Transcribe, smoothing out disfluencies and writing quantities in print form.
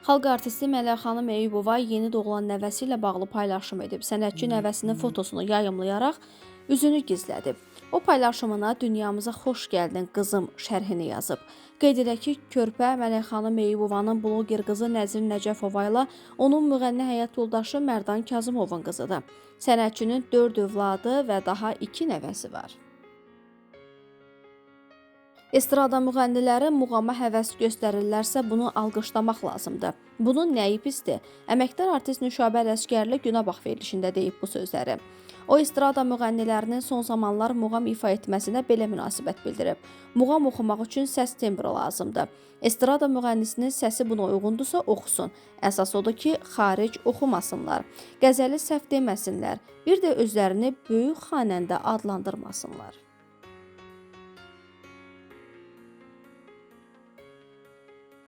Xalq artisti Mələk xanım Eyübova yeni doğulan nəvəsi ilə bağlı paylaşım edib. Sənətçi nəvəsinin fotosunu yayımlayaraq üzünü gizlədib. O paylaşımına "Dünyamıza xoş gəldin qızım" şərhini yazıb. Qeyd edək ki, körpə Mələk xanım Eyübovanın bloger qızı Nəzrin Nəcəfova ilə onun müğənni həyat yoldaşı Mərdan Kazımovun qızıdır. Sənətçinin 4 övladı və daha 2 nəvəsi var. Estrada müğənniləri muğama həvəs göstərirlərsə, bunu alqışlamaq lazımdır. Bunun nəyi pisdir? Əməkdar artist Nüşabə Ələsgərli Günə Bax verilişində deyib bu sözləri. O, estrada müğənnilərinin son zamanlar muğam ifa etməsinə belə münasibət bildirib. Muğam oxumaq üçün səs tembri lazımdır. Estrada müğənnisinin səsi buna uyğundursa oxusun. Əsas odur ki, xaric oxumasınlar. Qəzəli səhv deməsinlər. Bir də özlərini böyük xanəndə adlandırmasınlar.